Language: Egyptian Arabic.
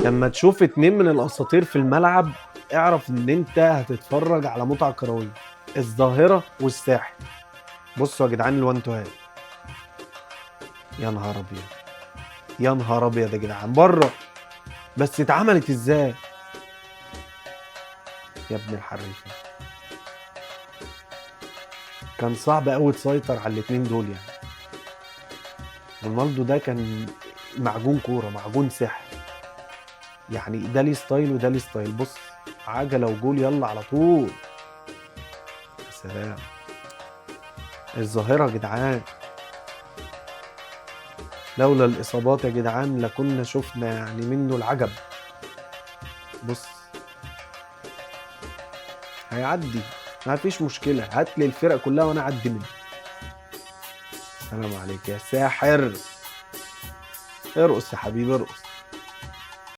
لما تشوف اتنين من الاساطير في الملعب اعرف ان انت هتتفرج على متعه كروية. الظاهرة والساحر. بصوا يا جدعان ال one two هات، يا نهار ابيض، يا نهار ابيض يا جدعان، بره بس اتعملت ازاي يا ابن الحريفه؟ كان صعب قوي تسيطر على الاتنين دول يعني. رونالدو ده كان معجون كوره، معجون سحر يعني، ده ليه style وده ليه style. بص عجله وجول، يلا على طول. يا سلام الظاهرة يا جدعان، لولا الاصابات يا جدعان لكنا شفنا يعني منه العجب. بص هيعدي، ما فيش مشكلة، هات لي الفرق كلها وانا اعدي منه. سلام عليك يا ساحر، ارقص يا حبيبي ارقص.